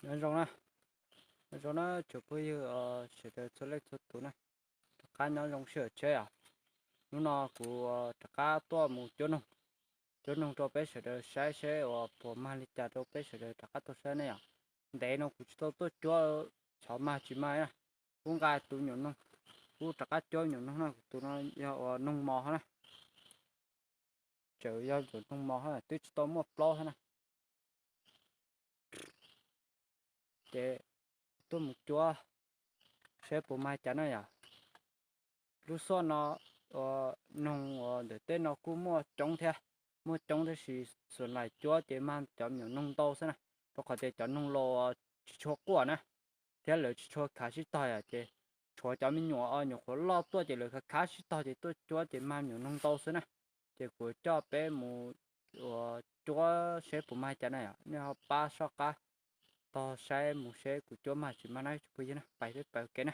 Nyob zoo na, nyob zoo na tsoom phooj ywg sawv daws txhua leej txhua tus na, rov qab nyob zoo sij hawm tsheb os. Hnub no kuv rov qab tuaj mus cuab noog, cuab noog rau peb sawv daws saib seb uas puas mag li cas rau peb sawv daws rov qab tuaj saib ne yom. Ntev no kuv tsis tau tuaj cuab, xyov mag tsis mag na. Kuv nqa tus nyuam noog, kuv rov qab cuab nyuam noog no, tus no yog uas noog mos na. Tseem yog tus noog mos, twb tsis tau muaj plaub thiab na. Ces tuaj mus cuab seb puas mag cas na yom. Lub xyoo no noog uas ntawm tej no kuj muaj coob thiab, muaj coob tab sis xuas lais cuab ces mag cov me nyuam noog ntau xwb na, rau qhov tias cov noog laus tsis tshua quaj na, thiab lawv tsis tshua khav sib tog yom. Ces tshuav cov me nyuam nyuam qhuav loj tuaj ces lawv khav khav sib tog ces tuaj cuab ces mag me nyuam noog ntau xwb na. Ces kuv coj peb mus uas cuab seb puas mag cas na yom. Nej ho pab soj qab tog saib mus seb kuv cuab mag tsis mag na tsoom phooj ywg na, pais peb pawg kev na.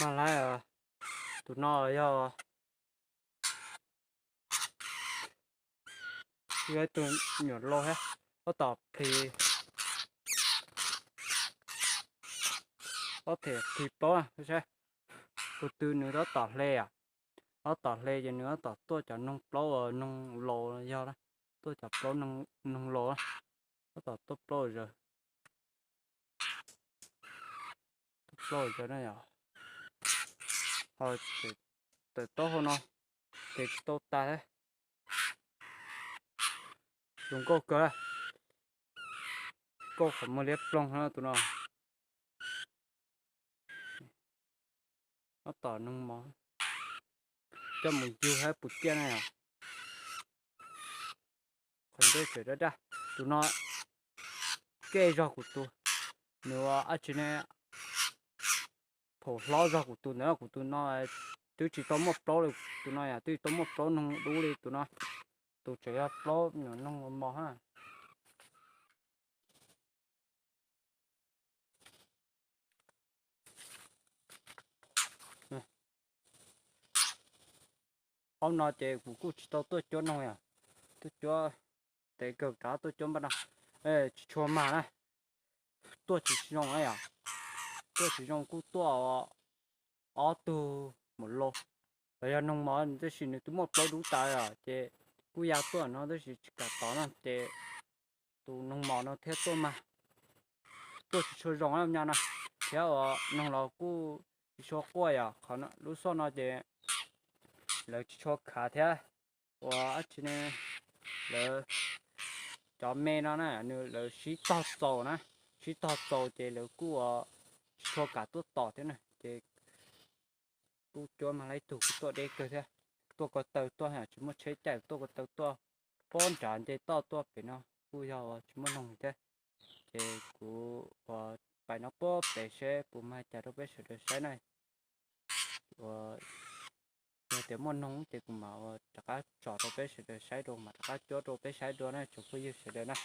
Mag laib, tus no yog, yog ib tug nyuam lau thiab, ob tom plhis, ob them plhis plaub saib, tus twg nws ob tom hle os, ob tom hle ces nws ob tom tuaj cov noog plaub, noog laus yog, tuaj cov plaub, noog laus, ob tom tuaj plaub zaws, tuaj plaub zaws na yom. Ho tawm taub hau no ces tsis tau tas thiab. Zoo nkauj kawg, nkauj qhov muag liab ploog na tus no. Ob tom noog mos, coj mus yug hab puv tiaj na yom. Qhov ntej tseem daj daj, tus no kej zog kuv tus, nws ua dab tsi ne, phaum hlob zog kuv tus ntawd, kuv tus no twb tsis tau muaj plaub li, tus no yom twb tsis tau muaj plaub noog dub li tus no, tus tseem yog plaub nyuam noog mos hab. Ob no ces kuv kuj tsis tau tuaj cuab noog yom, tuaj cuab, tes kawg rov tuaj cuab npaj no, tsis tshua mag na, tuaj tsis zoo na yom, tuaj tsis zoo kuj tuaj ob tug maum laus, los yog noog mos tab sis nws twb muaj plaub dub tas os ces kuj ya tuaj no tab sis tsis kam tov no ces tus noog mos no thiaj tuaj mag, tuaj tsis tshua zoo na no, thiab uas noog los kuj tsis tshua quaj yom, qhov lub xoj no ces lawv tsis tshua khav thiab, ua dab tsi ne, lawv cov me no na nws lawv sib tog txaus na, sib tog txaus ces lawv kuj tsis tshua kam tuaj tom thiab na ces kuj cuab mag laib tug kuj tuaj deb kawg thiab, tuaj ko taw tuaj tsis muaj tsheb caij, tuaj ko taw tuaj pob nrad nce toj tuaj pem no, kuj yog tsis muaj noog thiab. Ces kuv ua pais no puag pem seb puas mag cas rau peb sawv daws saib na. Ua yog tias muaj noog ces kuv mam ua rov qab tsom rau peb sawv daws saib dua, mam rov qab cuab rau peb saib dua na tsoom phooj ywg sawv daws na.